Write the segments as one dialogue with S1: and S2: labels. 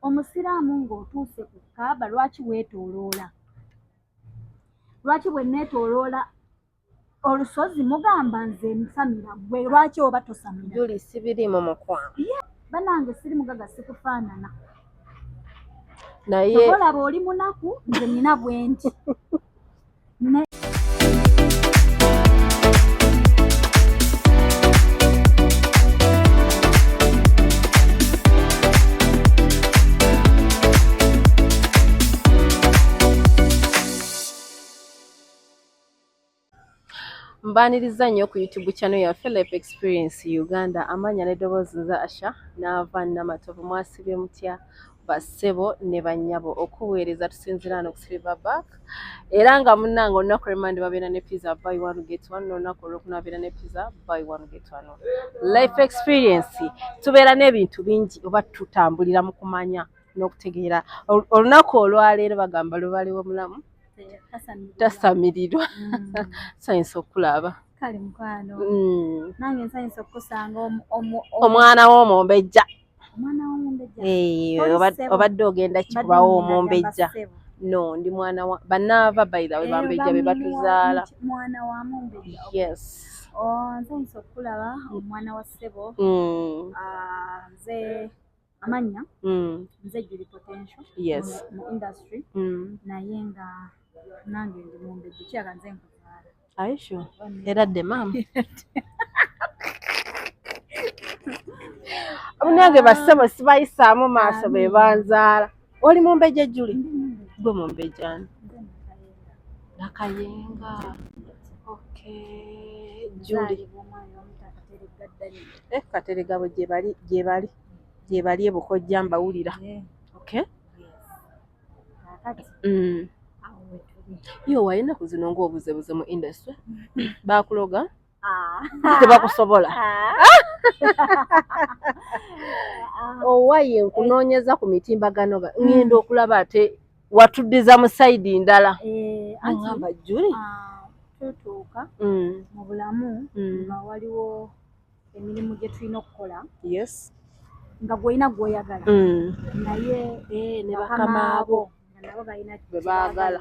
S1: Omusiraamu ng'otuuse ku Kaaba, lwaki weetooloola? Lwaki bwe neetooloola olusozi mugamba nze nsamira, gwe lwaki oba tosamira?
S2: Juli, sibirimu mukwano.
S1: Banange, siri mugaga, sikufaanana.
S2: Naye
S1: olaba oli munaku, nze nina bwenti.
S2: Mbaniriza nnyo ku YouTube channel ya Philip Experience Uganda. Amanya n'eddoboozi nze Asha n'ava Namatovu. Mwasibye mutya bassebo ne bannyabo? Okuweereza tusinziira wano ku Silver Back, era nga munnange olunaku lw'Emmande babeera ne pizza buy one get one, n'olunaku olwokuna babeera ne pizza buy one get one. Life Experience tubeera n'ebintu bingi oba tutambulira mu kumanya n'okutegeera. Olunaku olwaleero bagamba lubaliwo mulamu tasamirirwa. Nsanyuse okulaba.
S1: Kale mukwano. Nange nsanyuse okukusanga.
S2: Omwana w'omumbejja.
S1: Omwana w'omumbejja.
S2: Obadde ogenda kikubawo omumbejja? No, ndi mwana wa banaava, by the way, bambejja be batuzaala.
S1: Mwana wa mumbejja.
S2: Yes.
S1: Oh, nsanyuse okulaba omwana wa ssebo. Nze amanya nze Julie Potential mu industry, naye nga nange ndi mumbejja, kiraka nze nkuzaala.
S2: Aisho era dde maama munange, bassebo sibayisaamu maaso, be banzaala. Oli mumbejja Julie? Gwe mumbejjani? Nakayenga. Okay, Julie. Eh, Katerega bwe gyebali, gyebali, gyebali ebukojja mbawulira. Okay. Yo waye ennaku zino ng'obuzebuze mu industry, bakuloga? Tebakusobola. Owaye nkunoonyeza ku mitimbagano, ŋŋenda okulaba ate watuddiza mu side ndala. Aŋŋamba Juli
S1: tutuuka mu bulamu nga waliwo emirimu gye tulina okukola nga gwolina gwoyagala, naye
S2: ne bakamaabo
S1: nga nabo balina
S2: bwe baagala.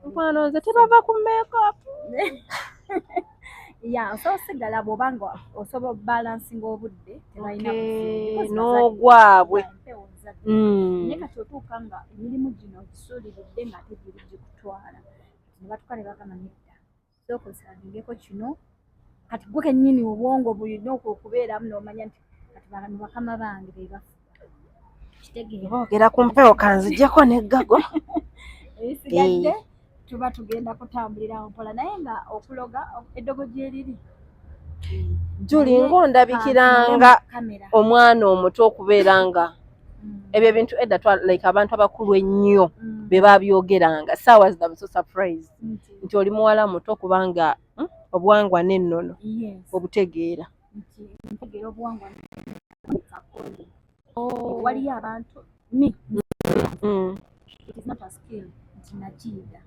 S2: Mukwano, nze tebava ku makeup.
S1: Ya, osobola osigala bw'oba nga osobola balancinga obudde, tebalina buzibu.
S2: N'ogwabwe.
S1: Empewo nzadde. Naye kati otuuka nga emirimu gino ogisuuliridde ng'ate giri gikutwala, ne batuuka ne bagamba, nedda, sooka osangeko kino. Kati gwe kennyini obwongo bulina okubeeramu n'omanya nti kati bano bakama bange be bafuga, kitegeera?
S2: Boogera ku mpewo, kanzijjeko n'eggago.
S1: Ebisigadde tuba tugenda kutambulira mpola, naye nga okuloga eddogo gyeriri.
S2: Juli, ng'ondabikiranga
S1: kamera
S2: omwana omuto okubeera nga ebyo ebintu edda like abantu abakulu ennyo be babyogeranga. Saawa zino I'm so surprised nti oli muwala muto kubanga obuwangwa n'ennono obutegeera.
S1: Nti ntegeera obuwangwa. Waliyo abantu, me, it is not a skill nti nakiyiga.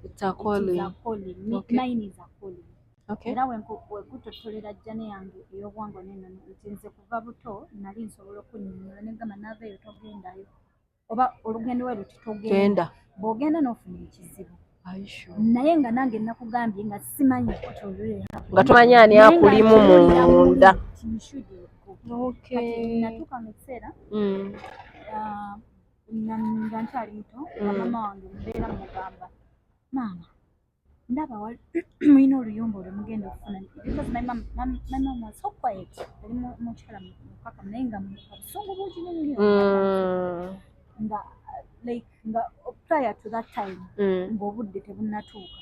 S2: It's a calling.
S1: It is a calling. Mine is a calling. Era wekutottolera journey yange ey'obuwangwa n'ennono nti nze kuva buto nali nsobola okunnyonnyola negamba naava eyo togendayo, oba olugendo we luti togenda.
S2: Genda.
S1: Bw'ogenda n'ofuna ekizibu.
S2: Are you sure?
S1: Naye nga nange nakugambye nga simanyi what will really happen.
S2: Nga tomanyi ani
S1: Naye nga
S2: akulimu
S1: nkiwulira
S2: munda.
S1: muli nti you should go. Kati natuuka mu kiseera nga nkyali muto nga maama wange mbeera mugamba, maama, ndaba mulina oluyumba olwo mugenda okufuna, because my mom was so quiet, yali mukyala mukakamu, naye nga obusungu bungi nnyo nnyo. Nga like nga prior to that time ng'obudde tebunnatuuka,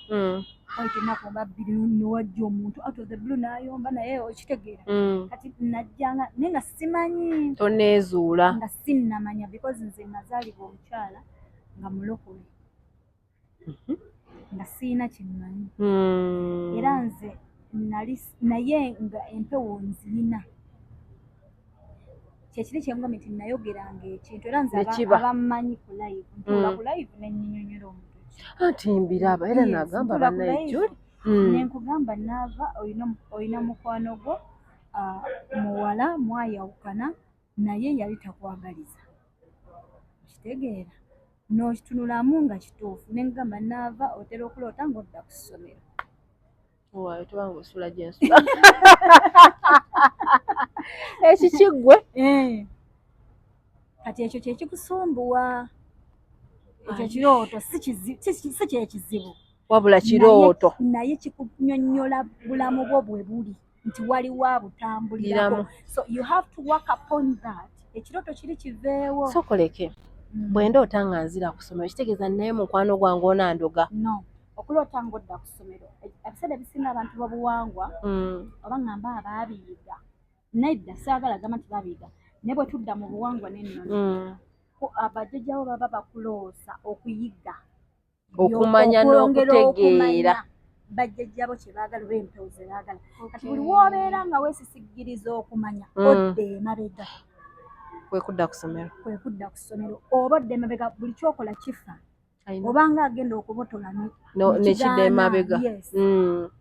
S1: waita ennaku nga 2 newajja omuntu out of the blue n'ayomba, naye okitegeera? Kati najjanga naye nga simanyi.
S2: Toneezuula.
S1: Nga sinnamanya, because nze nazaalibwa omukyala nga mulokole, nga siina kyemmanyi. Era nze nali naye nga empewo nziyina, kyekiri kyengambye nti nayogeranga ekintu, era nze
S2: Nekiba.
S1: abammanyi ku live, ntuula ku live nenyinyonyola omuntu ki.
S2: Anti mbiraba era
S1: Yes,
S2: nagamba
S1: ntuula ku
S2: bannaye
S1: live,
S2: Juli.
S1: Nenkugamba naava olina mukwano gwo, muwala mwayawukana, naye yali takwagaliza. Kitegeera n'okitunulamu nga kituufu, nengamba naava otera okuloota ng'odda ku ssomero.
S2: Waayo tubanga osula gyensula ekikiggwe.
S1: Eh. Kati ekyo kyekikusumbuwa, ekyo kirooto si kyekizibu.
S2: Wabula kirooto.
S1: Naye kikunyonnyola bulamu bwo bwe buli nti waliwo abutambulirako, so you have to work upon that, ekirooto kiri kiveewo.
S2: Sokoleke. Bwe ndoota nga nzira ku ssomero, kitegeeza naye mukwano gwange onandoga?
S1: No, okuloota ng'odda ku ssomero, ebiseera ebisinga abantu b'obuwangwa oba ŋŋamba abaabiyiga, nedda, saagala gamba nti babiyiga, naye bwe tudda mu buwangwa n'ennono, abajjajjabo baba bakuloosa okuyiga
S2: okumanya n'okutegeera
S1: bajjajjabo kye baagala oba empewo ze baagala. Kati buli woobeera nga weesisigiriza okumanya, odda emabega.
S2: Kwe kudda ku ssomero.
S1: Kwe kudda ku ssomero, oba odda emabega, buli kyokola kifa, obanga agenda okubotola
S2: nekidda emabega.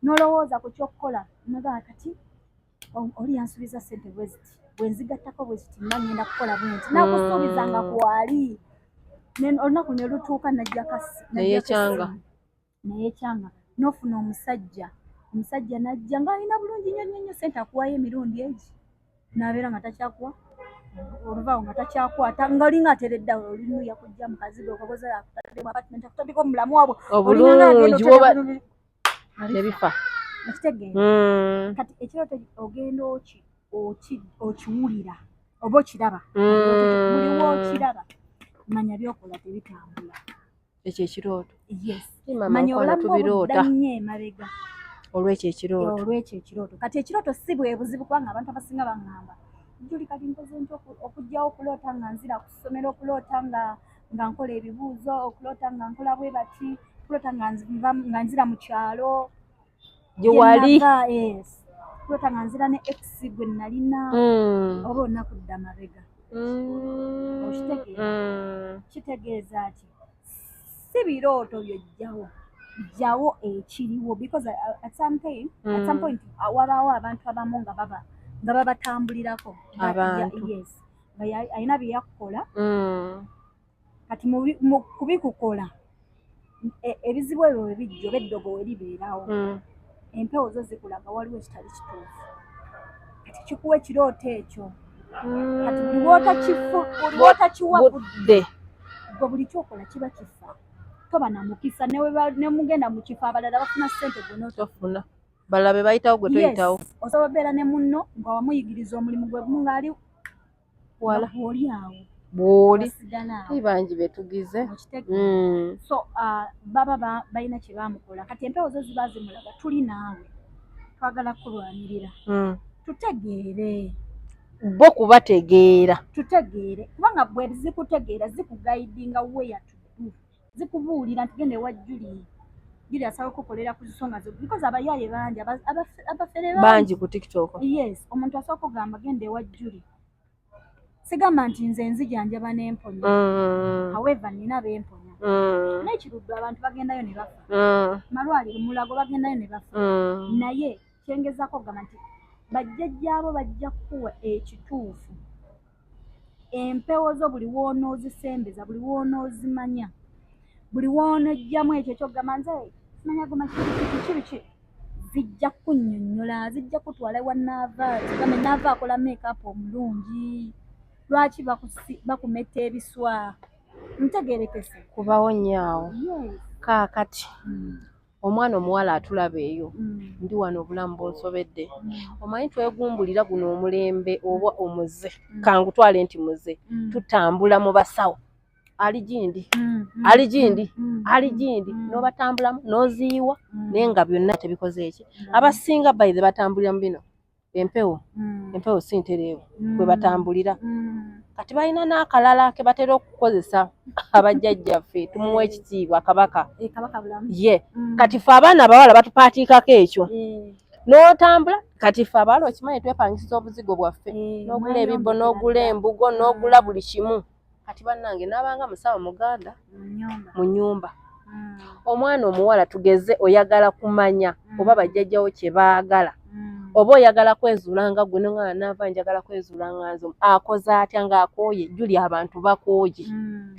S1: N'olowooza ku kyokukola nagaa kati oli yansuubiza ssente bwe ziti, bwe nzigattako bwe ziti mba ngenda kukola bwe nti, nakusuubiza nga kwali, olunaku ne lutuuka
S2: neyekyanga.
S1: Neyekyanga, n'ofuna omusajja, omusajja najja ng'alina bulungi nnyo nnyo nnyo ssente, akuwayo emirundi egi n'abeera nga takyakuwa, oluvaawo nga takyakwata, nga olinga ateredde awo, olimu yakujja mu kazigo okagoza, akutadde mu apartment, akutaddeko mu bulamu wabwe
S2: obulungi nebifa.
S1: Okitegeera? Kati ekirooto ogenda okiwulira oba okiraba, buli wookiraba manya byokola tebitambula.
S2: Ekyo ekirooto.
S1: Yes.
S2: Mama,
S1: manya
S2: mukwano,
S1: obulamu bwo
S2: tubiroota.
S1: Budda nnyo emabega
S2: olw'ekyo ekirooto.
S1: Olw'ekyo ekirooto. Kati ekirooto si bwe buzibu, kubanga abantu abasinga baŋŋamba, "Juli, kati nkoze ntya okuggyawo okuloota nga nzira ku ssomero, okuloota nga nkola ebibuuzo, okuloota nga nkola bwe bati, okuloota nga nzira mu kyalo
S2: gye wali?"
S1: Gye nava, yes, okuloota nga nzira ne ex gwe nalina, oba onakudda mabega. Okitegeera?
S2: Mm.
S1: Kitegeeza ki? Si birooto byojjawo, jjawo ekiriwo, because at some time, at some point wabaawo abantu abamu nga baba nga babatambulirako.
S2: Abantu.
S1: Yes, nga alina bye yakukola. Kati mu kubikukola, ebizibu ebyo bwe bijja oba eddogo we libeerawo, empewo zo zikulaga waliwo ekitali kituufu. Kati kikuwa ekirooto ekyo. Kati buli wootakiwa budde,
S2: budde,
S1: gwe buli kyokola kiba kifa, toba na mukisa. Ne mugenda mu kifo, abalala bafuna ssente, gwe n'otafuna.
S2: Tofuna, balala be bayitawo, gwe toyitawo.
S1: Yes, osobola obeera ne munno nga wamuyigiriza omulimu gwe gumu ng'ali
S2: wala,
S1: nga gw'oli awo,
S2: bw'oli
S1: wasigala awo.
S2: Tuli bangi betugize.
S1: Okitegeera? So baba balina kye bamukola. Kati empewo zo ziba zimulaga tuli naawe, twagala kulwanirira, tutegeere.
S2: Bo kubategeera.
S1: Tutegeere, kubanga bwe zikutegeera zikuguidinga where to do, zikubuulira nti genda ewa Juli, Juli asobola okukolera ku nsonga zo, because abayaaye bangi, abafere bangi.
S2: Bangi ku TikTok.
S1: Yes, omuntu asobola okugamba genda ewa Juli. Sigamba nti nze nzijanjaba n'emponya, however nina bemponya, n'ekiruddu abantu bagendayo ne bafa, malwaliro Mulago bagendayo ne bafa, naye kyengezaako okugamba nti bajjajjaabo bajja kukuwa ekituufu. Empewo zo buli w'onoozisembeza, buli w'onoozimanya, buli w'onoggyamu ekyo ekyokugamba nze simanya goma kiki biki, zijja kunnyonnyola, zijja kutwala wa Naava. Kigambe Naava akola makeup omulungi, lwaki bakumetta ebiswa? Ntegerekese?
S2: Kubawo nnyo awo.
S1: Yes.
S2: Kaakati omwana omuwala atulaba eyo, ndi wano obulamu bunsobedde, omanyi twegumbulira guno omulembe oba omuze, kangutwale nti muze, tutambula mu basawo, ali gindi, ali gindi, ali gindi, n'obatambulamu n'oziyiwa, naye nga byonna tebikoze eki. Abasinga baithe batambulira mu bino empewo, empewo si ntereevu bwe batambulira. Kati balina n'akalala ke batera okukozesa abajjajjaffe, tumuwa ekitiibwa kabaka.
S1: Eh, kabaka bulamu.
S2: Ye kati ffe abaana abawala batupaatiikako ekyo, n'otambula. Kati ffe abawala okimanyi twepangisiza obuzigo bwaffe, n'ogula ebibbo, n'ogula embugo, n'ogula buli kimu. Kati bannange, n'abanga musawo muganda
S1: mu nnyumba.
S2: Mu nnyumba. Omwana omuwala, tugeze oyagala kumanya oba bajjajjawo kye baagala, Oba oyagala kwezuula nga gwe, nonga naava njagala kwezuula nga nze, akoze atya ng'akooye? Juli, abantu bakooye,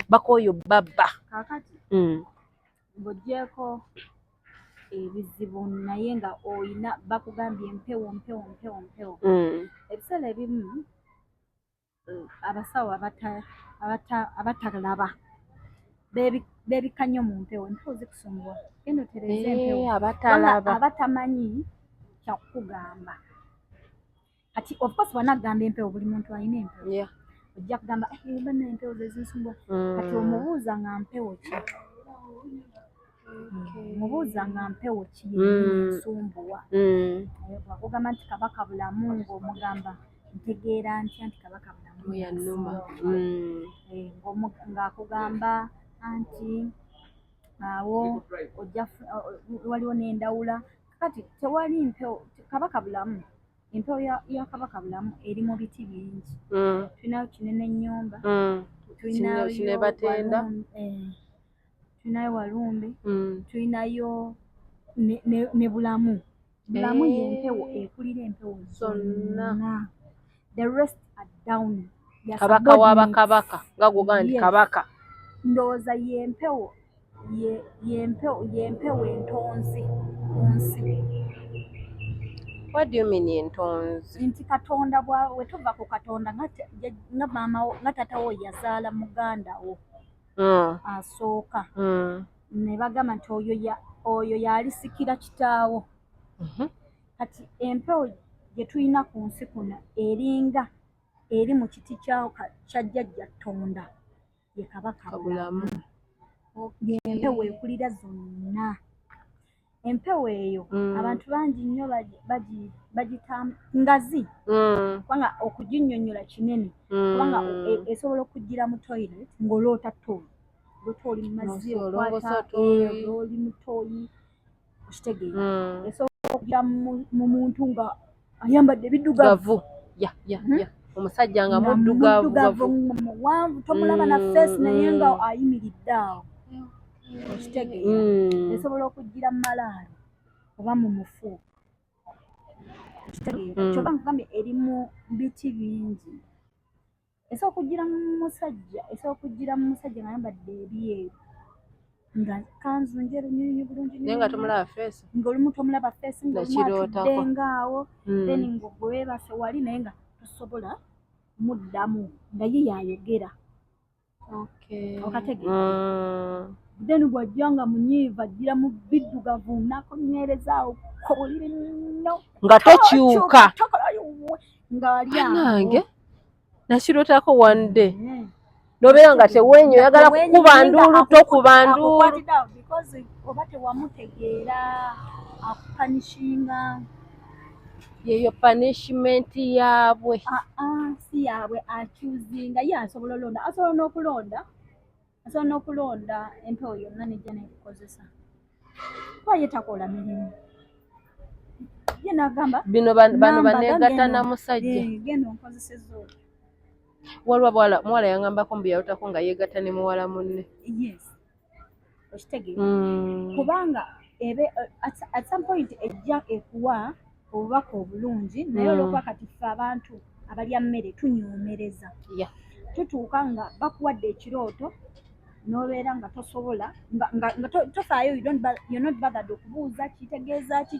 S2: bakooye babba.
S1: Kaakati ng'oggyeko ebizibu, naye nga oyina bakugambye mpewo, mpewo, mpewo, mpewo. Ebiseera ebimu abasawo abatalaba beebikka nnyo mu mpewo. Empewo zikusumbuwa, genda otereeze empewo.
S2: Eh, abatalaba.
S1: Kubanga abatamanyi kyakugamba. Kati of course bwanagamba empewo, buli muntu alina empewo, ojja kugamba, "Eh, banna, empewo zezinsumbuwa." Kati omubuuza nga mpewo ki, mubuuza nga mpewo ki ensumbuwa. Akugamba nti Kabaka Bulamu, ng'omugamba ntegeera ntya nti Kabaka Bulamu
S2: yannuma?
S1: Yakusumbuwa? Eh, ng'akugamba anti awo ojja waliwo n'endawula. Kati tewali mpewo Kabaka Bulamu. Empewo ya Kabaka Bulamu eri mu biti bingi. Tulinayo Kinene Ennyumba, tulinayo
S2: Kinebatenda.
S1: Tulinayo Walumbe, tulinayo ne Bulamu. Bulamu yempewo ekulira empewo
S2: Zonna.
S1: zonna. The rest are down. They are
S2: Kabaka w'abakabaka, nga gwogaa nti
S1: Yes.
S2: kabaka.
S1: Ndowooza yempewo yempewo entonzi ku nsi.
S2: What do you mean entonzi?
S1: Nti Katonda bwa wetuva ku Katonda, nga maama wo, nga taata wo yazaala muganda wo asooka, ne bagamba nti oyo yalisikira kitaawo. Kati empewo gye tulina ku nsi kuno eringa eri mu kiti kya jjajja Ttonda, ye Kabaka
S2: Bulamu.
S1: Bulamu. Yempewo ekulira zonna. Empewo eyo abantu bangi nnyo bagita ngazi, kubanga okuginnyonnyola kinene, kubanga esobola okugira mu toilet ng'oloota toyi, oloota oli mu mazzi,
S2: Olongoosa
S1: okwata
S2: toyi.
S1: Oli mu toyi, okitegeera? Esobola okugira mu muntu nga ayambadde ebiddugavu.
S2: Gavu ya. Ya, omusajja nga
S1: nga
S2: muddugavu.
S1: Muddugavu, muwanvu, tomulaba na face, naye nga ayimiridde awo, okitegeera? Esobola okugira mu malaalo oba mu mufu, okitegeera? Kyova nkugambye eri mu biti bingi. Esobola okugira mu musajja, esobola okugira mu musajja nga ayambadde ebyeru, nga kanzu njeru nyinyi bulungi.
S2: Naye nga tomulaba face.
S1: Ng'olumu tomulaba face, ng'olumu
S2: Nakirootako.
S1: atudde ngaawo, then ng'ogwe weebase wali, naye nga tosobola muddamu, nga ye yayogera. Okategeera? Then bw'ajja nga munyiivu, ajjira mu biddugavu, nakunywerezaawo kobuliri nno.
S2: Nga tokyuka.
S1: Nga ali awo.
S2: Nange nakirootako one day, nobeera nga tewenya, oyagala kukuba nduulu, tokuba nduulu.
S1: Akukwatidde awo because oba tewamutegeera, akupunishinga.
S2: Yeyo punishment yaabwe.
S1: Aa, si yaabwe, achoosinga ye. Asobola olonda, asobola n'okulonda, asobola n'okulonda empewo yonna nejja nekukozesa, kuba ye takola mirimu, ye nagamba
S2: Bino bano
S1: namba,
S2: baneegatta
S1: genda
S2: na musajja.
S1: Eh, genda onkozeseza otyo.
S2: Waliwo muwala yangambako mbu yalotako nga yeegatta ne muwala munne.
S1: Yes, okitegeera? Kubanga ebe at some point ejja ekuwa obubaka obulungi, naye olwokuba kati ffe abantu abalya mmere tunyoomereza, tutuuka nga bakuwadde ekirooto n'obeera nga tosobola nga tofaayo, you're not bothered okubuuza kitegeeza ki,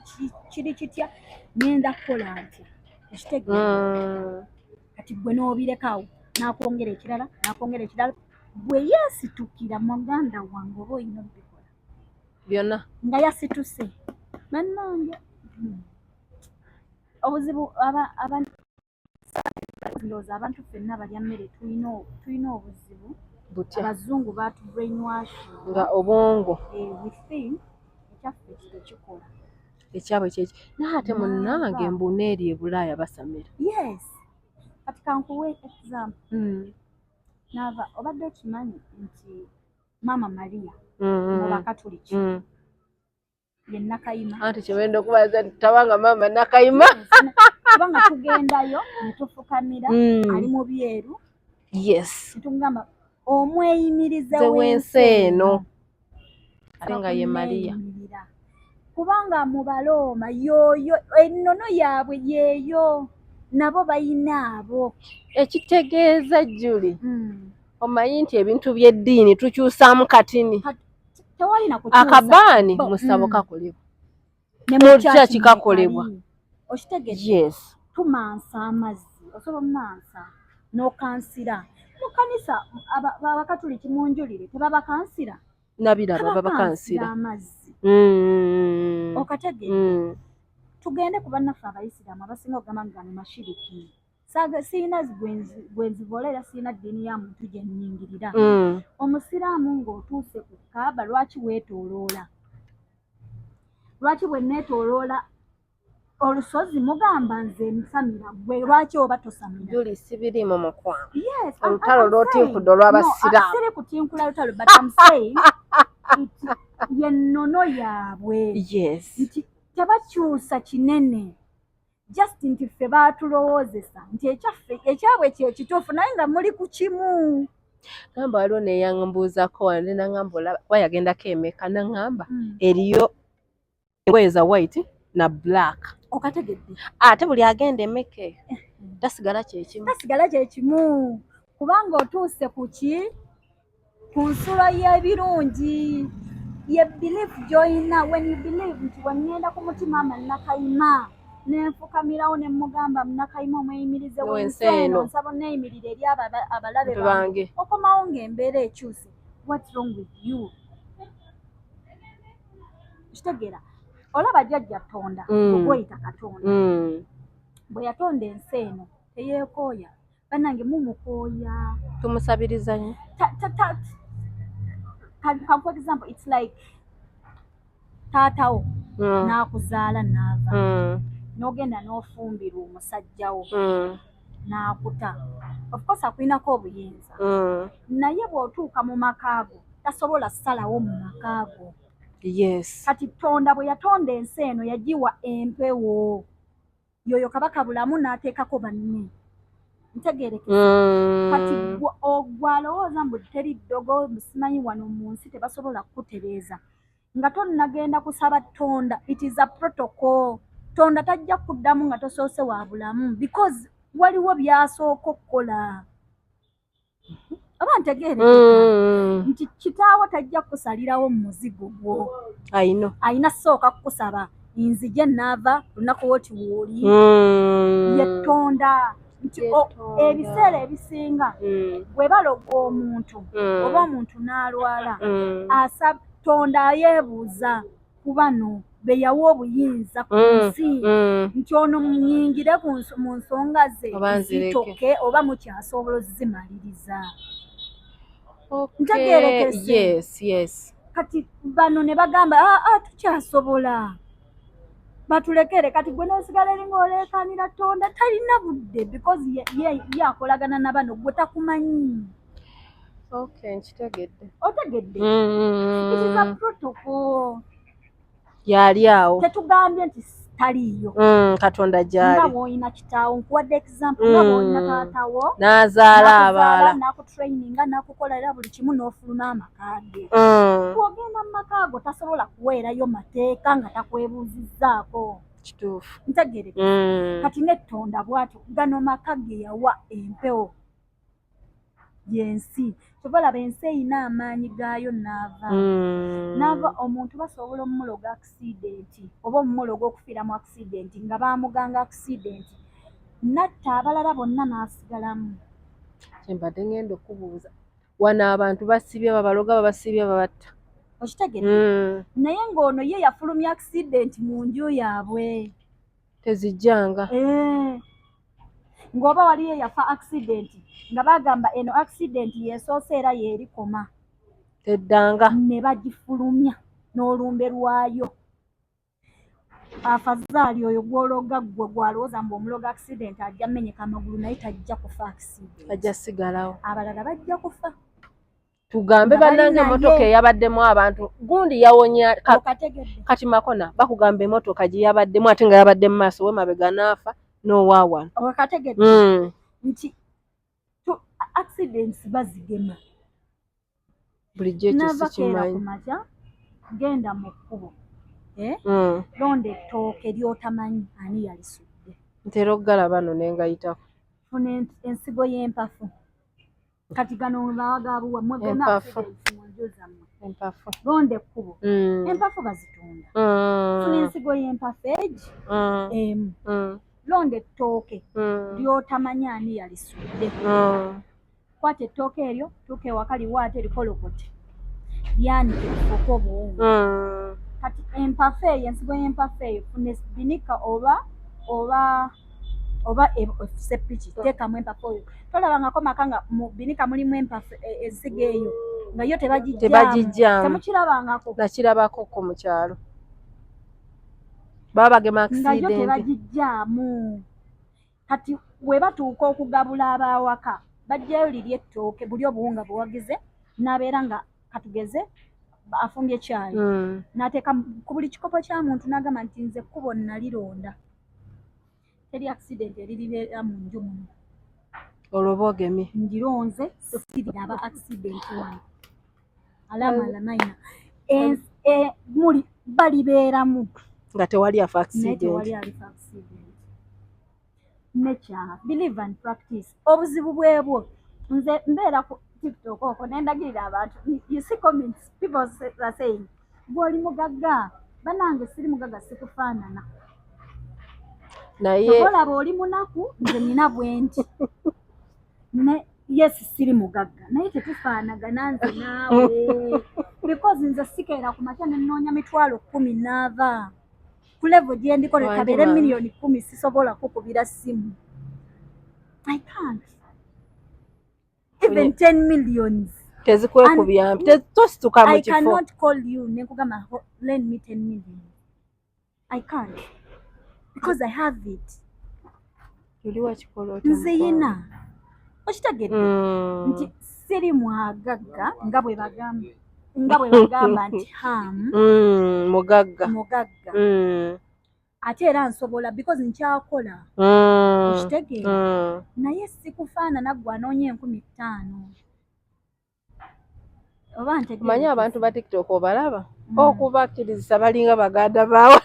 S1: kiri kitya, ngenda kukola ntya, ekitegeeza? Kati gwe n'obirekawo, n'akwongera ekirala, n'akwongera ekirala, bwe yeesitukira, muganda wange, oba olina obikola
S2: byonna.
S1: Nga yasituse, bannange. Obuzibu abantu, ndowooza abantu ffenna abalya mmere tulina obuzibu.
S2: Butya?
S1: Abazungu batu brainwash.
S2: Nga obwongo.
S1: Eh, we think ekyaffe kitekikola.
S2: Ekyabwe kyeki, naye ate munnange mbuna eri e Bulaaya basamira.
S1: Yes, kati kankuwe example. Naava, obadde okimanyi nti Maama Maria mu Bakatuliki ye Nakayima?
S2: Anti kyebenda okubaza nti tabanga maama Nakayima.
S1: Kubanga tugendayo ne tufukamira, ali mu byeru, netugamba omweyimirize
S2: Ze
S1: w'ensi
S2: w'ensi eno, ate nga ye Maria.
S1: Bakumweyimirira. Kubanga mu Balooma yoyo ennono yaabwe yeeyo, nabo bayina abo.
S2: Ekitegeeza, Juli, omanyi nti ebintu by'eddiini tukyusaamu katini.
S1: Tewalina kukyusa.
S2: Akabaani musabo kakolebwa.
S1: Ne
S2: mu
S1: mu church
S2: church kakolebwa.
S1: mwekali. Okitegedde?
S2: Yes.
S1: Tumansa amazzi, osobola omumansa n'okansira mu kanisa. Abakatuliki munjulire, tebabakansira?
S2: Nabiraba babakansira.
S1: Amazzi. Okategedde?
S2: Mm.
S1: Tugende ku bannaffe Abayisiraamu abasinga okugamba nga gano mashiriki. Siyina gwenzivola era siyina ddiini ya muntu gye nnyingirira. Omusiraamu ng'otuuse ku Kaaba, lwaki weetooloola? Lwaki bwe neetooloola olusozi mugamba nze nsamira, gwe lwaki oba tosamira?
S2: Juli, sibirimu mukwano.
S1: Yes,
S2: Olutalo
S1: I'm
S2: lw'otinkudde
S1: saying-
S2: olw'Abasiraamu.
S1: No, siri kutinkula lutalo, but I'm saying nti yennono yaabwe. Nti tebakyusa kinene, just nti ffe baatulowoozesa nti ekyaffe ekyabwe kyekituufu, naye nga muli ku kimu.
S2: Gamba waliwo neyambuuzako wano ne naŋŋamba, olaba kuba yagendako emeka, naŋŋamba eriyo engoye za white na black.
S1: Okategedde?
S2: Ate buli agenda emeka eyo tasigala kyekimu.
S1: Tasigala kyekimu, kubanga otuuse ku ki, ku nsulo y'ebirungi. Ye belief gy'olina, when you believe nti weŋŋenda ku muti maama Nakayima nenfukamirawo ne mugamba, Nakayima omweyimirize
S2: w'ensi
S1: w'ensi eno,
S2: eno.
S1: Nsaba neeyimirire eri abo abalabe bange.
S2: Bange.
S1: Okomawo ng'embeera ekyuse. What's wrong with you? Kitegeera, olaba jjajja Tonda, ogwoyita Katonda, bwe yatonda ensi eno teyeekooya. Bannange, mumukooya.
S2: Tumusabiriza nnyo.
S1: For example, it's like taatawo n'akuzaala n'ava, n'ogenda n'ofumbirwa omusajjawo, n'akuta. Of course akulinako obuyinza, naye bw'otuuka mu maka go tasobola ssalawo mu maka go. Kati Tonda bwe yatonda ensi eno yagiwa empewo, yoyo Kabaka Bulamu n'ateekako banne. Ntegerekesa? Kati gwalowooza mbu teri ddogo, simanyi wano mu nsi tebasobola kukutereeza nga tonnagenda kusaba Tonda. It is a protocol. Tonda tajja kuddamu nga tosoose wa bulamu, because waliwo by'asooka okukola. Oba ntegeerekeka? Nti kitaawo tajja kukusalirawo mu muzigo gwo.
S2: Ayino.
S1: Ayina sooka kukusaba, nzije naava lunaku woti wooli. Yetonda nti
S2: Yetonda.
S1: Ebiseera ebisinga bwe baloga omuntu oba omuntu n'alwala, asaba Tonda, ayeebuuza ku bano be yawa obuyinza ku nsi nti ono munyingire mu nsonga ze
S2: Oba nzireke.
S1: zitoke oba mukyasobola ozimaliriza. Ntegeerekese?
S2: Yes.
S1: Kati bano ne bagamba, "Ah, ah, tukyasobola, batulekere." Kati gwe n'osigala eri ng'oleekaanira Tonda, talina budde because ye akolagana na bano, gwe takumanyi.
S2: Okay, nkitegedde.
S1: Otegedde? It is a protocol.
S2: Yali awo.
S1: Tetugambye nti taliiyo.
S2: Katonda
S1: Nga
S2: gyali.
S1: bw'olina kitaawo, nkuwadde example, nga bw'olina taatawo
S2: n'azaala
S1: n'akuzaala,
S2: abaala.
S1: N'akutraininga, n'akukola era buli kimu, n'ofuluma amaka ge. Bw'ogenda mu maka ago tasobola kuweerayo mateeka nga takwebuuzizzaako.
S2: Kituufu.
S1: Ntegereka? Kati nettonda bw'atyo gano maka ge yawa empewo yensi. Kyova laba ensi eyina amaanyi gaayo. Naava naava omuntu basobola omumuloga accident oba omumuloga okufiira mu accident, nga bamuganga accident natta abalala bonna n'asigalamu.
S2: Kyembadde ngenda okubuuza, wano abantu basibye babaloga, babasibye babatta.
S1: Okitegedde? Naye ng'ono ye yafulumya accident mu nju yaabwe.
S2: Tezijjanga.
S1: Eh. Ng'oba waliyo yafa accident nga bagamba eno accident yesoose era yeerikoma.
S2: Teddanga.
S1: Ne bagifulumya n'olumbe lwayo. Afazaali oyo gw'ologa, ggwe gwalowooza mbu omuloga accident ajja menyeka amagulu, naye tajja kufa accident.
S2: Ajja sigalawo.
S1: Abalala bajja kufa.
S2: Tugambe
S1: nga bali
S2: bannange,
S1: naye.
S2: Emotoka eyabaddemu abantu gundi yawonya
S1: Okategedde?
S2: Kati makona bakugamba emotoka gye yabaddemu, ate nga yabadde mu maaso, wemabega n'afa n'owaawano.
S1: Okategedde? Nti accidents bazigema.
S2: Bulijjo ekyo
S1: Nava keera ku
S2: sikimanyi.
S1: makya, genda mu kkubo. Eh? Londa ettooke ly'otamanyi ani yalisudde.
S2: Ntera okugalaba no nengayitako.
S1: Funa ensigo y'empafu. Kati gano bawagabuwa mwegema
S2: Empafu.
S1: accidents mu nju zammwe.
S2: Empafu.
S1: Londa ekkubo. Empafu bazitunda. Funa ensigo y'empafu egi emu. Londa ettooke ly'otamanyi ani yalisudde. Kwata ettooke eryo, tuuka ewaka liwaate, likolokote, lyanike lifuuke obuwunga. Kati empafu eyo, ensigo y'empafu eyo, funa binika oba sepiki, teekamu empafu oyo. Tolabangako maka nga mu binika mulimu empafu, ensigo eyo nga yo tebagijjaamu?
S2: Tebagijjaamu.
S1: Temukirabangako?
S2: Nakirabako ko mu kyalo, baba bagema
S1: Nga yo
S2: accident.
S1: tebagijjaamu. Kati bwe batuuka okugabula abawaka, bajjayo liri ettooke, buli obuwunga bwewagize n'abeera nga katugeze afumbye kyayi, n'ateeka ku buli kikopo kya muntu, n'agamba nti nze ekkubo nalironda, teri accident eriribeera mu nju muno.
S2: Olwo boogemye.
S1: Ngironze, siriraba accident wano alamalamaina muli balibeeramu
S2: nga tewali afa
S1: naye
S2: accident.
S1: Tewali alifa accident. Nature, believe and practice. Obuzibu bwebwo, nze mbeera ku TikTok okwo nendagirira abantu. You see comments, people are saying gw'oli mugagga. Banange, siri mugagga, sikufaanana.
S2: Naye
S1: Oba olaba oli munaku, nze nina bwe nti ne yes, siri mugagga, naye tetufaanagana nze naawe, because nze sikeera ku makya nenoonya 100,000 naava ku level gye ndiko.
S2: Wangi
S1: Leka beere
S2: maama.
S1: 10 million sisobola kukubira simu. I can't even 10 millions.
S2: Tezikwekubya, tosituka mu
S1: I
S2: kifo.
S1: cannot call you nenkugamba, "Lend me 10 million." I can't because I have it.
S2: Oli wakikola otya,
S1: Nziyina,
S2: mukwano?
S1: okitegedde?
S2: Mm.
S1: Nti siri mwagagga nga bwe bagamba nti ham
S2: Mugagga.
S1: Mugagga. Ate era nsobola because nkyakola. Okitegeera?
S2: Mm.
S1: Naye sikufaanana ggwe anoonya 5,000, oba ntegeera?
S2: Omanyi abantu ba TikTok obalaba, okubakkirizisa balinga baganda baawe.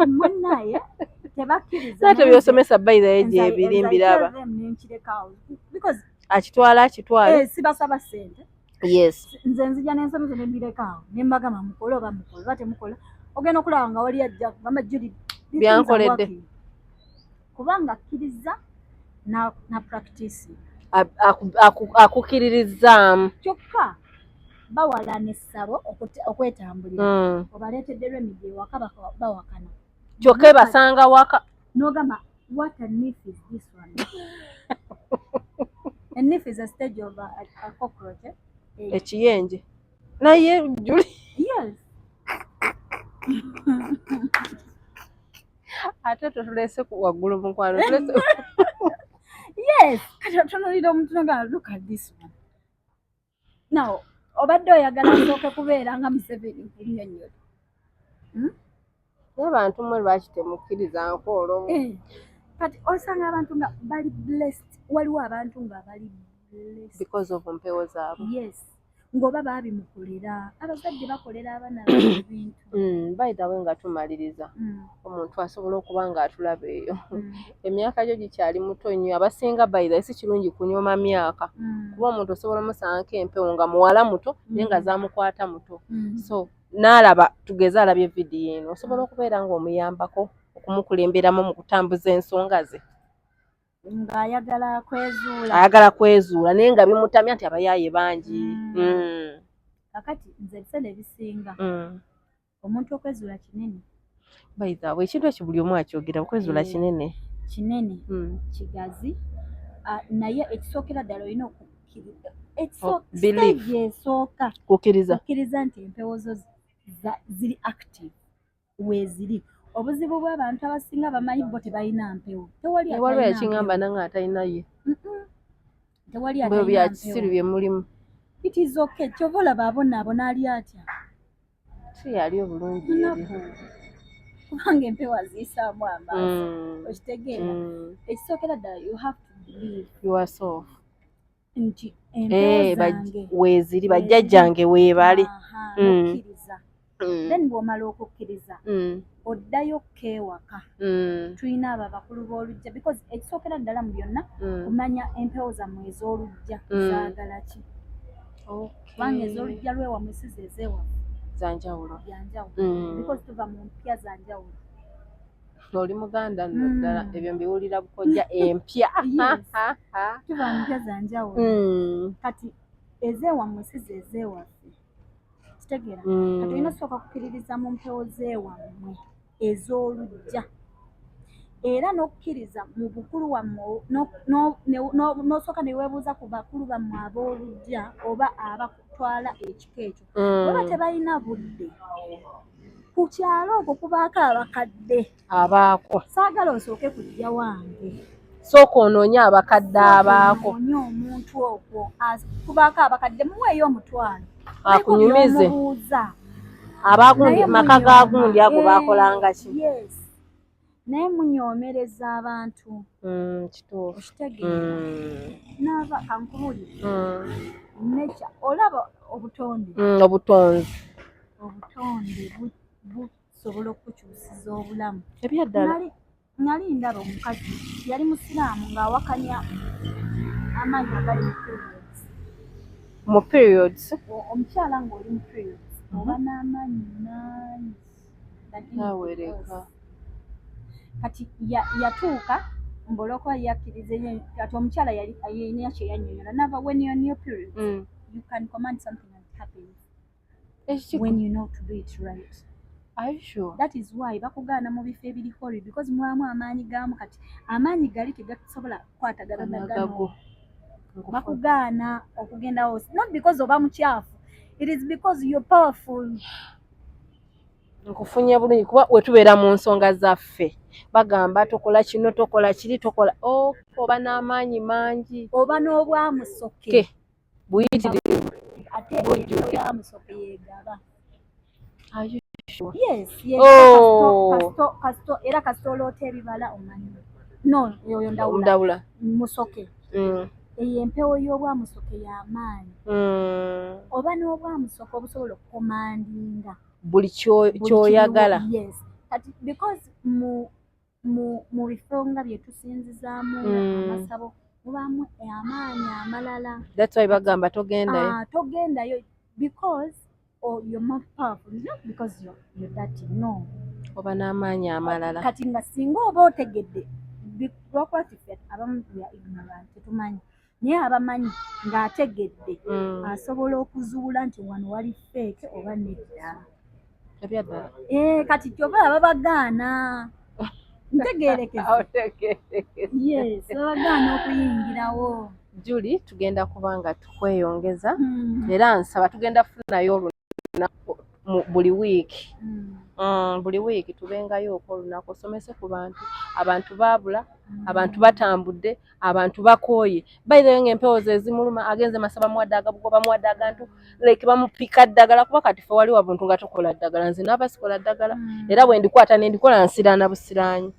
S1: Munnaye tebakkiriza.
S2: Ate byosomesa bayirayo gyebiri mbiraba.
S1: Nenkirekawo because
S2: Akitwala akitwale.
S1: Sibasaba ssente. Nze nzija n'ensomesa nembirekaawo, nembagamba mukole oba mukole oba temukola. Ogenda okulaba nga wali ajja kugamba, "Julie, these things are
S2: Byankoledde.
S1: working." Kubanga akkiriza na practice.
S2: Akukkiririzaamu.
S1: Kyokka bawalana essabo okwetambulira. Obaleetedde remedy ewaka, bawakana.
S2: Kyokka ebasanga waka.
S1: N'ogamba, "What a nymph is this one?" A nymph is a stage of a cockroach, eh? Eh,
S2: Ekiyenje naye Julie.
S1: Yes.
S2: Ate totulese ku waggulu, mukwano, tulese.
S1: Yes, kati otunuulira omuntu nogamba, "Look at this one now." Obadde oyagala nsooke kubeera nga Museveni nkunnyonnyola?
S2: Naye bantu mmwe, lwaki temukkiriza nkoolo?
S1: Eh, kati osanga abantu nga bali blessed, waliwo abantu nga bali blessed
S2: Because of mpewo zaabwe.
S1: Yes, ng'oba baabimukolera, abazadde bakolera abaana baabwe ebintu.
S2: By the way, nga tumaliriza, omuntu asobola okuba ng'atulaba eyo, emyaka gyo gikyali muto nnyo. Abasinga, by the way, si kirungi kunyooma myaka, kuba omuntu osobola omusangako empewo nga muwala muto naye nga zamukwata muto. So n'alaba, tugeze alabye vidiyo eno, osobola okubeera ng'omuyambako okumukulemberamu mu kutambuza ensonga ze?
S1: Ng'ayagala kwezuula?
S2: Ayagala kwezuula naye nga bimutamya nti abayaaye bangi.
S1: Kakati nze ebiseera ebisinga, omuntu okwezuula kinene.
S2: By the way, ekintu ekyo buli omu akyogera, okwezuula kinene.
S1: Kinene, kigazi. Ah, naye ekisookera ddala olina okukkiriza.
S2: Oh, believe.
S1: Stage esooka,
S2: Kukkiriza.
S1: Kukkiriza nti empewo zo ziri active, weeziri. Obuzibu bw'abantu abasinga, bamanyi bo tebalina mpewo. Tewali
S2: Waliwo
S1: atalina
S2: yakiŋŋamba
S1: mpewo.
S2: nange atalina ye.
S1: Tewali
S2: Bwe
S1: atalina
S2: bya kisiru
S1: mpewo.
S2: bye mulimu.
S1: It is okay. Kyova olaba abonaabona, ali atya?
S2: Si yali obulungi eri.
S1: Munaku, kubanga empewo aziyisaamu amaaso. Okitegeera?
S2: Mm.
S1: Ekisookera ddala, you have to believe
S2: Yourself.
S1: nti empewo
S2: Eh,
S1: zange
S2: weeziri, bajjajjange weebali.
S1: Aha, nokkiriza. Then bw'omala okukkiriza, oddayo keewaka. Tulina abo abakulu b'oluggya, because ekisookera ddala mu byonna, kumanya empewo zammwe ez'oluggya zaagala ki, kubanga ez'oluggya lwewammwe si ze ez'ewaffe.
S2: Zanjawulo.
S1: Byanjawulo, because tuva mu mpya za njawulo.
S2: Oli muganda nno ddala. Ebyo mbiwulira bukojja empya.
S1: Yes. Tuva mu mpya za njawulo. Kati ez'ewammwe si ze ez'ewaffe, kitegeera? Kati olina osooka kukkiririza mu mpewo z'ewammwe ez'oluggya, era n'okukkiriza mu bukulu wammwe, n'osooka ne weebuuza ku bakulu bammwe ab'oluggya oba abatwala ekika ekyo. Baba tebalina budde, ku kyalo okwo kubaako abakadde.
S2: Abaako.
S1: Saagala osooke kujja wange.
S2: Sooka onoonye abakadde abaako.
S1: Onoonye omuntu okwo. Kubaako abakadde, muweeyo 500.
S2: Akunyumize.
S1: Omubuuza.
S2: Abagundi
S1: Naye
S2: maka ga
S1: munyooma.
S2: Gundi ago baakolanga ki?
S1: Yes, naye munyoomereza abantu.
S2: Kituufu.
S1: Okitegeera? Naava kankubuulire. Nature, olaba obutonde?
S2: Obutonzi.
S1: Obutonde busobola okukyusiza obulamu.
S2: Ebyaddala.
S1: Nali ndaba omukazi yali musiraamu ng'awakanya amaanyi agali mu periods.
S2: Mu periods.
S1: Omukyala ng'oli mu periods, oba n'amaanyi mangi than anything
S2: Nawereka.
S1: else. Kati yatuuka ng'olwokuba yakkiriza kati omukyala yali ayina kye yannyonnyola nava, when you're in your periods, you can command something and it happens.
S2: Ekiki?
S1: When you know to do it right.
S2: Are you sure?
S1: That is why bakugaana mu bifo ebiri holy, because mwamu amaanyi gaamu. Kati amaanyi gali tegasobola kukwatagana na gano.
S2: Agago.
S1: Bakugaana okugendawo, not because oba mukyafu, it is because you're powerful.
S2: Nkufunye bulungi, kuba we tubeera mu nsonga zaffe bagamba tokola kino, tokola kiri, tokola. Oh, oba n'amaanyi mangi.
S1: Oba n'obwamusoke.
S2: Ke buyitirivu.
S1: Ate obwamusoke yeegaba.
S2: Are you sure?
S1: Yes.
S2: Oh.
S1: Kasito era kasito oloota ebibala, omanyi no oyo ndawula.
S2: Ndawula.
S1: Musoke. Eyo empewo y'obwamusoke y'amaanyi. Oba n'obwamusoke obusobola okucommandinga
S2: buli
S1: buli
S2: ky'oyagala.
S1: Kiriwo. Yes, kati because mu bifo nga bye tusinzizaamu, amasabo, mubaamu amaanyi amalala.
S2: That's why bagamba togendayo.
S1: Ah, togendayo because, oh, you're more powerful, not because you're dirty, no.
S2: Oba n'amaanyi amalala.
S1: Kati nga singa oba otegedde, lwakuba ti ffe abamu we are ignorant, tetumanyi, naye abamanyi ng'ategedde, asobola okuzuula nti wano wali fake oba nedda.
S2: Ebyaddala.
S1: Eh, kati kyova babagaana, ntegeerekese?
S2: Otegeerekese.
S1: Yes, babagaana okuyingirawo.
S2: Julie, tugenda kuba nga tukweyongeza, era nsaba tugenda kufunayo olunaku buli wiiki. Buli wiiki tubengayo okwo olunaku osomese ku bantu. Abantu baabula, abantu batambudde, abantu bakooye. By the way, ng'empewo ze zimuluma, agenze masaba, bamuwadde agabugo, bamuwadde agantu, like bamupika ddagala, kuba kati fe wali wabuntu nga tokola ddagala. Nze naaba sikola ddagala, era bwe ndikwata ne ndikola nsiraana busiraanyi.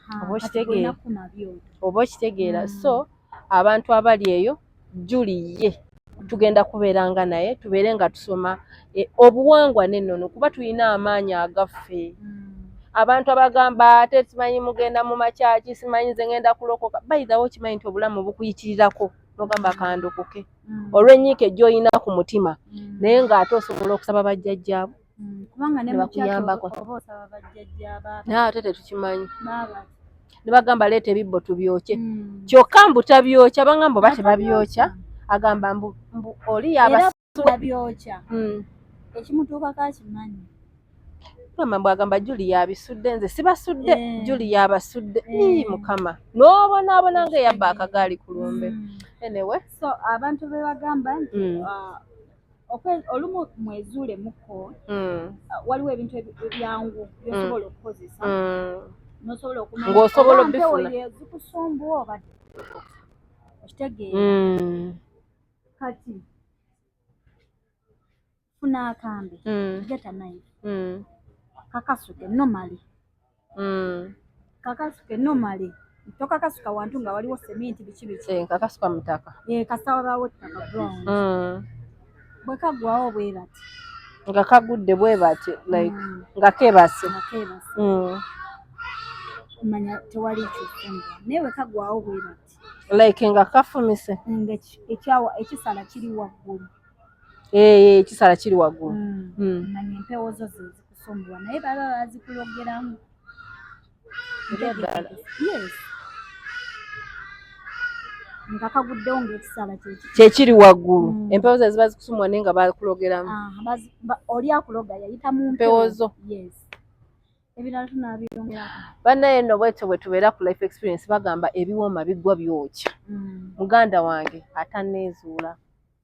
S2: Oba
S1: Kati
S2: okitegeera?
S1: golina kuma byoto.
S2: Oba okitegeera? So abantu abali eyo, Julie ye tugenda kubeeranga naye, tubeere nga tusoma obuwangwa n'ennono, kuba tulina amaanyi agaffe. Abantu abagamba ate simanyi mugenda mu makyaki, simanyi nze ngenda kulokoka. Bayithawo, okimanyi nti obulamu bukuyitirirako nogamba kandokoke olw'ennyiike gy'olina ku mutima, naye ng'ate osobola okusaba bajjajjaabo
S1: Kubanga ne
S2: ne
S1: mu kyaki
S2: bakuyambako.
S1: Oba osaba bajjajja
S2: Naye ate tetukimanyi.
S1: Baaba.
S2: Ne bagamba leeta ebibbo tubyokye, kyokka mbu tabyokya. Bagamba oba tebabyokya, agamba mbu oli
S1: Era
S2: yabasula.
S1: babyokya. Ekimutuukako akimanyi.
S2: Gamba mbu agamba Juli yabisudde, nze sibasudde. Juli yabasudde.
S1: Eh.
S2: Ii, Mukama, n'obonaabona ng'eyabba akagaali ku lumbe. Anyway.
S1: So abantu be bagamba nti olumu mwezuulemuko. Waliwo ebintu ebyangu byosobola okukozesa nosobola okumanya
S2: Ng'osobola
S1: oba mpewo
S2: obifuna.
S1: ye zikusumbuwa oba okitegeera. Kati funa akambe, get a knife, kakasuke normally. Kakasuke normally, tokakasuka wantu nga waliwo seminti biki biki.
S2: Eh, kakasuka mu ttaka.
S1: Eh, kasita wabaawo ettaka, ground. Bwe kaggwawo bwe bati.
S2: Nga kagudde bwe bati, like nga keebase.
S1: Nga keebase, manya tewali kyosumbuwa. Naye bwe kagwawo bwe bati,
S2: like nga kafumise,
S1: nga ekisala kiri waggulu.
S2: Eh, ekisala kiri waggulu.
S1: Manya empewo zo ze zikusumbuwa, naye baba bazikulogeramu.
S2: Era ddala.
S1: Yes, nga kaguddewo ng'ekisala kyeki
S2: Kyekiri waggulu. Empewo ze ziba zikusumbuwa, naye nga bakulogeramu.
S1: Aha, oli akuloga yayita mu
S2: Mpewo
S1: mpewo
S2: zo.
S1: Yes, ebirala tunaabyongerako.
S2: Bannaye nno, bwetyo bwe tubeera ku Life Experience. Bagamba ebiwooma biggwa byokya. Muganda wange atanneezuula,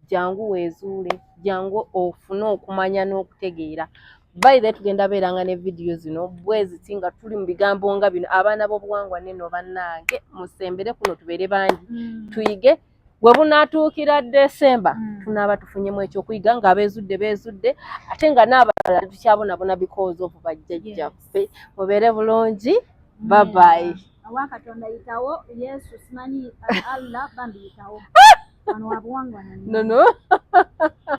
S2: jangu weezuule, jangu ofune okumanya n'okutegeera. By the way, tugenda beeranga ne vidiyo zino bwe ziti nga tuli mu bigambo nga bino, abaana b'obuwangwa. Neno bannange, musembere kuno tubeere bangi, tuyige. Bwe bunaatuukira Desemba, tunaaba tufunyemu ekyokuyiga ng'abeezudde beezudde, ate nga n'abalala tetukyabonabona because of bajjajjaffe. Mubeere bulungi, babayi.
S1: Awa Katonda yitawo, Yesu, simanyi Allah, bambi yitawo wano wabuwangwa.
S2: Nono.